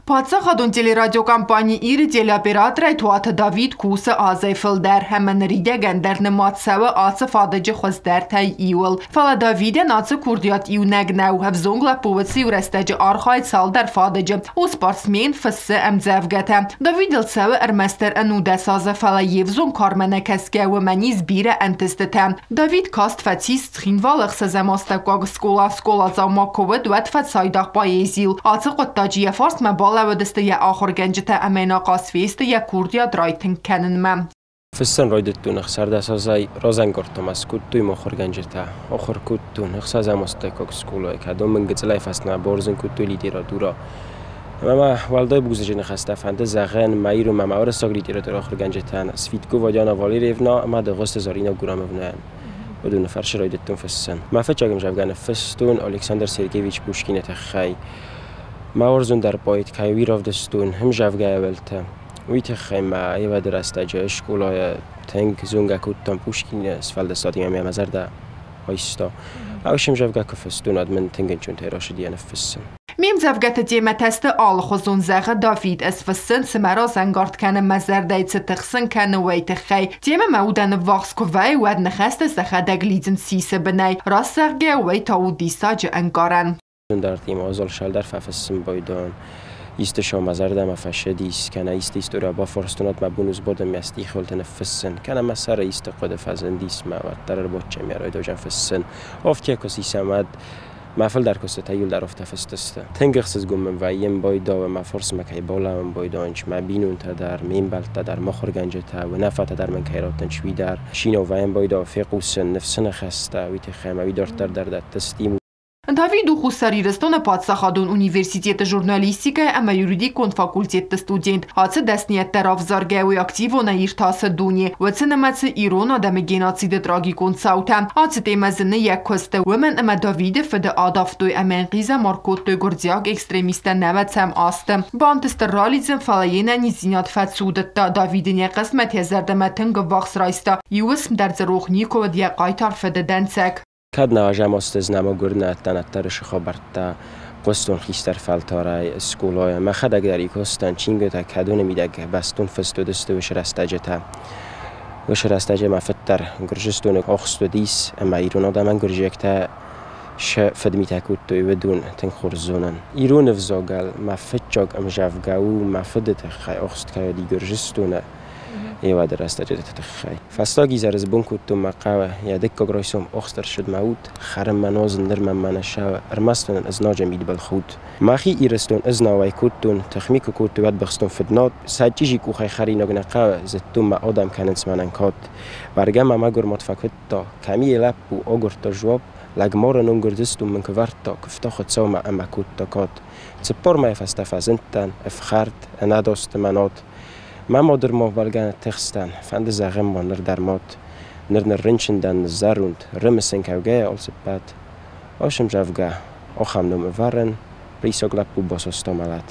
Паддзахадон телерадиокомпани «Ир»-ы телеоператорӕй Туаты Давид кусы азӕй фылдӕр ӕмӕ ныридӕгӕн дӕр нымад цӕуы ацы фадыджы хуыздӕртӕй иуыл. Фӕлӕ Давидӕн ацы курдиат иунӕг нӕу. Ӕвзонг лӕппу уыцы иу рӕстӕджы архайы цалдӕр фадыджы. У спортсмен, фыссы ӕмдзӕвгӕтӕ. Давидыл цӕуы ӕрмӕстдӕр 11 азы, фӕлӕ йе взонг кармӕ нӕ кӕсгӕ уымӕн ис бирӕ ӕнтыстытӕ. Давид каст фӕцис Цхинвалы ӕхсӕзӕм астӕуккаг скъола. Скъоладзау ма куы уыд, уӕд фӕцайдагъ поэзийыл. Ацы хъуыддаджы йӕ фарсмӕ балӕууыдысты йӕ ахуыргӕнджытӕ ӕмӕ йын ахъаз фесты йӕ курдиат райтынг кӕнынмӕ. Фыссын райдыдтон 16 азӕй, разӕнгардтон ӕз кодтой мӕ ахуыргӕнджытӕ. Ахуыр кодтон ӕхсӕзӕм астӕуккаг скъолайы, кӕдон мын гыццылӕй фӕстӕмӕ бауарзын кодтой литературӕ. Ӕмӕ мӕ уӕлдай бузныджы ныхӕстӕ фӕнды зӕгъын мӕ ирон ӕмӕ уырыссаг литературӕйы ахуыргӕнджытӕн Свиткова Диана Валерьевна ӕмӕ Дыгъуызты Зарина Гурамовнӕйӕн. Уыдоны фӕрцы райдыдтон фыссын. Мӕ фыццаг ӕмдзӕвгӕ ныффыстон Александр Сергеевич Пушкины тыххӕй. Мӕ уарзондӕр поэт кӕй уый равдыстон ӕмдзӕвгӕйы уӕлтӕ, уый тыххӕй мӕ аивады рӕстӕджы скъолайы тынг зонгӕ кодтам Пушкины сфӕлдыстадимӕ ӕмӕ мӕ зӕрдӕ айста. Ӕвӕццӕгӕн ӕмдзӕвгӕ куы фыстон, уӕд мын тынг ӕнцонтӕй рацыди йӕ ныффыссын. Ме мдзӕвгӕты темӕтӕ сты алыхуызон, зӕгъы Давид. Ӕз фыссын, цы мӕ разӕнгард кӕны, мӕ зӕрдӕйы цы тыхсын кӕны, уый тыххӕй. Темӕ мӕ удӕн ӕввахс куы вӕййы, уӕд ныхӕстӕ сӕхӕдӕг лидзынц сисы бынӕй. Раст зӕгъгӕ, уый та у диссаджы ӕнкъарӕн. Дардимӕ азал дӕр фӕфыссын байдайын. Исты сӕ мӕ зӕрдӕмӕ фӕцыдис, кӕнӕ исты история бафарстон, уӕд мӕ бон у сбадын мӕ стихолты ныффыссын, кӕнӕ мӕ сӕры исты хъуыды фӕзындис, мӕ уӕддӕр ӕрбадтӕн мӕ райдайдзӕн фыссын. Афтӕ куы сисӕм, уӕд мӕ фылдӕр куыстытӕ иуылдӕр афтӕ фыст сты. Тынг ӕхсызгон мын вӕййы байдауы, мӕ фарсмӕ кӕй балӕууын байдайынц мӕ бинонтӕ дӕр, ме мбӕлттӕ дӕр, мӕ ахуыргӕнджытӕ, уынаффӕтӕ дӕр мын кӕй раттынц, уый дӕр. Шиновайӕн байдауы фехъусын ныфсы ныхӕстӕ, уый тыххӕй мӕ уый дарддӕр дӕр дӕтты стимул. Давид у Хуссар Ирыстоны паддзахадон университеты журналистикӕйы ӕмӕ юридикон факультетты студент. Ацы дӕсныйӕдтӕ равзаргӕ уый активонӕй иртасы дуне, уыцы нымӕцы ирон адӕмы геноциды трагикон цаутӕ. Ацы темӕ зыны йӕ куысты, уымӕн ӕмӕ Давиды фыды адавтой ӕмӕ йын хъизӕмар кодтой гуырдзиаг экстремисттӕ нӕвӕцӕм азты. Бантыст ралидзын, фӕлӕ йе нӕниздзинад фӕцудыдта. Давид ын йӕ хъысмӕт йӕ зӕрдӕмӕ тынг ӕввахс райста. Иу уысм дӕр дзы рох никуы уыд йӕ хъайтар фыды дӕнцӕг. Кӕд нӕ азӕм азты нӕма гуырнӕдтӕн ӕддӕр хабӕрттӕ хъуыстон хистӕр фӕлтӕрӕй скъолайы. Мӕхӕдӕг дӕр куыстон чингуытӕ, кӕдоны мидӕг бӕстон фыст уыдысты уыцы рӕстӕджытӕ. Уыцы рӕстӕджы мӕ фыд дӕр Гуырдзыстоны ахст уыдис, ӕмӕ ирон адӕмӕн гуырдзиӕгтӕ сӕ фыдмитӕ кодтой, уыдон тынг хорз зонын. Ирон ӕвзагыл мӕ фыццаг ӕмдзӕвгӕ у мӕ фыды тыххӕй, ахст кӕй уыди Гуырдзыстоны, еуӕды рӕстӕджыты тыххӕй. Фӕстаг изӕр сбон кодтон мӕ хъӕуы, йӕ дыккаг райсом ахст ӕрцыд мӕ уд, хӕрын мӕ нуазын ныр мӕнмӕ нӕ цӕуы, ӕрмӕст ын ӕзнаджы мидбылхудт. Мӕхи Ирыстон ӕзнауӕй кодтон, тыхми куы кодтой, уӕд быхстон фыднад, сӕ чъизи къухӕй хӕринаг нӕ хъӕуы, зыдтон мӕ адӕм кӕнынц мӕнӕн кад. Бӕргӕ мӕ мӕгуыр мад фӕкуыдта, кӕми йӕ лӕппу агуырдта жуапп, лӕгмары ном Гуырдзыстон мын куы вӕрдта, куывта Хуыцаумӕ ӕмӕ кодта кад. 40 мӕйы фӕстӕ фӕзындтӕн, ӕфхӕрд, ӕнӕдосты мӕ над. Мӕ мадырмаг бӕргӕ ныттыхстӕн, фӕнды зӕгъын ма ныр дӕр мад. Ныр ныррынчын дӕн, ныззӕронд, рымысын кӕугӕйӕ алцыппӕт. Ӕсымзӕвгӕ, ахӕм ном ӕвӕрын, рисаг лӕппу басаста мӕлӕт.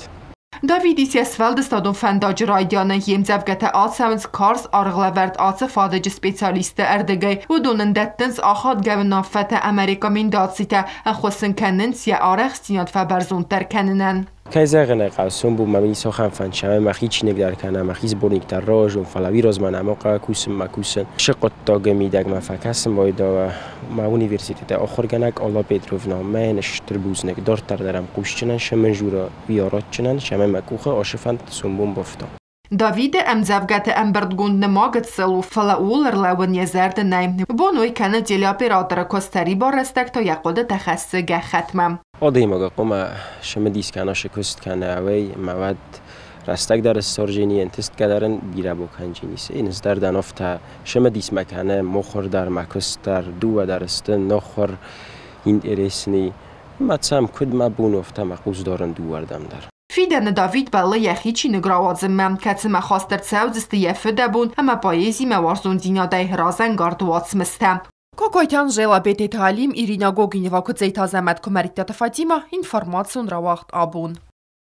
Давид ис йӕ сфӕлдыстадон фӕндаджы райдианы. Йе мдзӕвгӕтӕ ацӕуынц карз аргълӕвӕрд ацы фадыджы специалистты ӕрдыгӕй. Уыдон ын дӕттынц ахадгӕ уынаффӕтӕ ӕмӕ рекомендацитӕ, ӕххуыс ын кӕнынц йӕ арӕхстдзинад фӕбӕрзонддӕр кӕнынӕн. Кӕй зӕгъын ӕй хъӕуы, сомбон мӕм ницахӕм фӕнд, цӕмӕй мӕхи чиныг дӕр кӕна, мӕхи сборник дӕр рауадзон, фӕлӕ уый размӕ нӕма хъӕуы кусын мӕ кусын. Цы хъуыддаджы мидӕг мӕ фӕкӕсын байдауа мӕ университеты ахуыргӕнӕг Алла Петровна, мӕ йын стыр бузныг, дарддӕр дӕр ӕм хъусджынӕн, цы мын дзура, уый аратджынӕн, цӕмӕй мӕ къухы ацы фӕнд сомбон бафта. Давиды ӕмдзӕвгӕты ӕмбырдгонд нымад гыццыл у, фӕлӕ ууыл ӕрлӕууын йӕ зӕрды нӕй. Бон уый кӕны телеоператоры куыст, сӕрибар рӕстӕг та йӕ хъуыдытӕ хӕссы гӕххӕтмӕ. Адӕймаг хъуамӕ цымыдис кӕна цы куыст кӕна, уый, ӕмӕ уӕд рӕстӕг дӕр ссардзӕни, ӕнтыстгӕ дӕр ын бирӕ бакӕндзӕнис. Ӕз дӕр дӕн афтӕ цымыдис мӕ кӕны мыхуыр дӕр, мӕ куыст дӕр, дыууӕ дӕр сты нахуыр, интересный. Ӕмӕ цӕм куыд мӕ бон у, афтӕ мӕ хъус дарын дыууӕрдӕм дӕр. Фидӕны Давид бӕллы йӕхи чиныг рауадзынмӕ, кӕцымӕ хаст ӕрцӕудзысты йӕ фыдӕбон ӕмӕ поэзимӕ уарзондзинадӕй разӕнгард уацмыстӕ. Кокойты Анжела, Бететы Алим, Ирина Гогинева, Куыдзеты Азӕмӕт, Куымӕридтаты Фатима, информацион рауагъд «Абон».